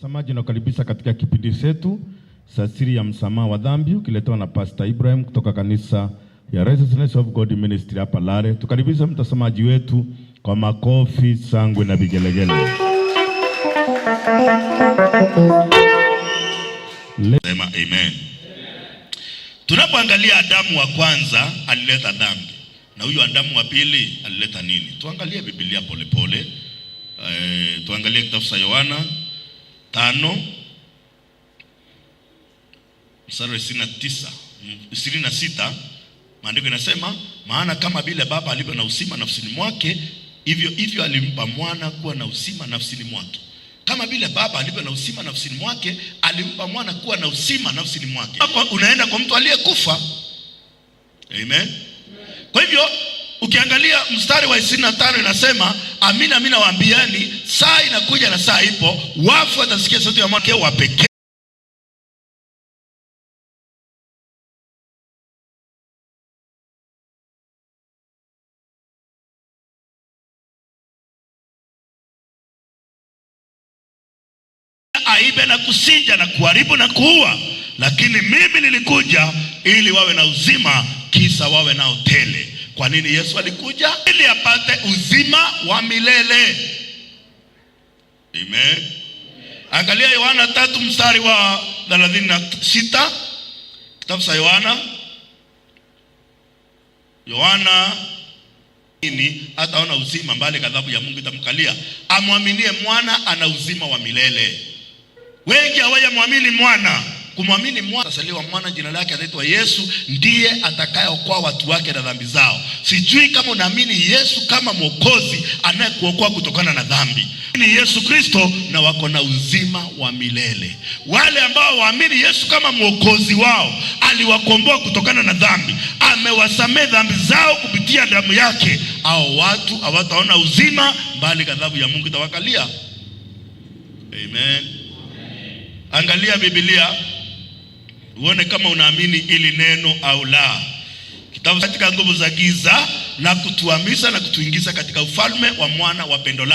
Mtazamaji, nakukaribisha katika kipindi chetu cha Siri ya Msamaha wa Dhambi ukiletewa na Pastor Ibrahim kutoka kanisa ya Righteousness of God Ministry hapa Lare. Tukaribisha mtazamaji wetu kwa makofi, shangwe na vigelegele. Sema amen. Tunapoangalia Adamu wa kwanza alileta dhambi na huyu Adamu wa pili alileta nini? Tuangalie Biblia polepole. Tuangalie kitabu cha Yohana 5 mstari wa 29, 26. Maandiko inasema, maana kama vile Baba alivyo na uzima nafsini mwake, hivyo hivyo alimpa Mwana kuwa na uzima nafsini mwake. Kama vile Baba alivyo na uzima nafsini mwake, alimpa Mwana kuwa na uzima nafsini mwake. Hapo unaenda kwa mtu aliyekufa. Amen. Kwa hivyo ukiangalia mstari wa 25 inasema, amina amina waambiani, saa inakuja na saa ipo, wafu watasikia sauti ya Mwana wa pekee aibe na kusinja na kuharibu na kuua, lakini mimi nilikuja ili wawe na uzima, kisa wawe nao tele. Kwa nini Yesu alikuja? Ili apate uzima wa milele. Amen. Angalia Yohana 3 mstari wa 36, kitabu cha Yohana. Yohana nini hataona uzima, mbali ghadhabu ya Mungu itamkalia. Amwaminie Mwana ana uzima wa milele. Wengi hawajamwamini Mwana. Kumwamini Mwana, atazaliwa mwana, jina lake ataitwa Yesu, ndiye atakayeokoa watu wake na dhambi zao. Sijui kama unaamini Yesu kama Mwokozi anayekuokoa kutokana na dhambi. Ni Yesu Kristo na wako na uzima wa milele. Wale ambao waamini Yesu kama Mwokozi wao, aliwakomboa kutokana na dhambi, amewasamehe dhambi zao kupitia damu yake, hao watu hawataona uzima, bali ghadhabu ya Mungu itawakalia. Amen. Angalia Biblia uone kama unaamini ili neno au la. Kitabu katika nguvu za giza na kutuhamisha na kutuingiza katika ufalme wa mwana wa pendo lake.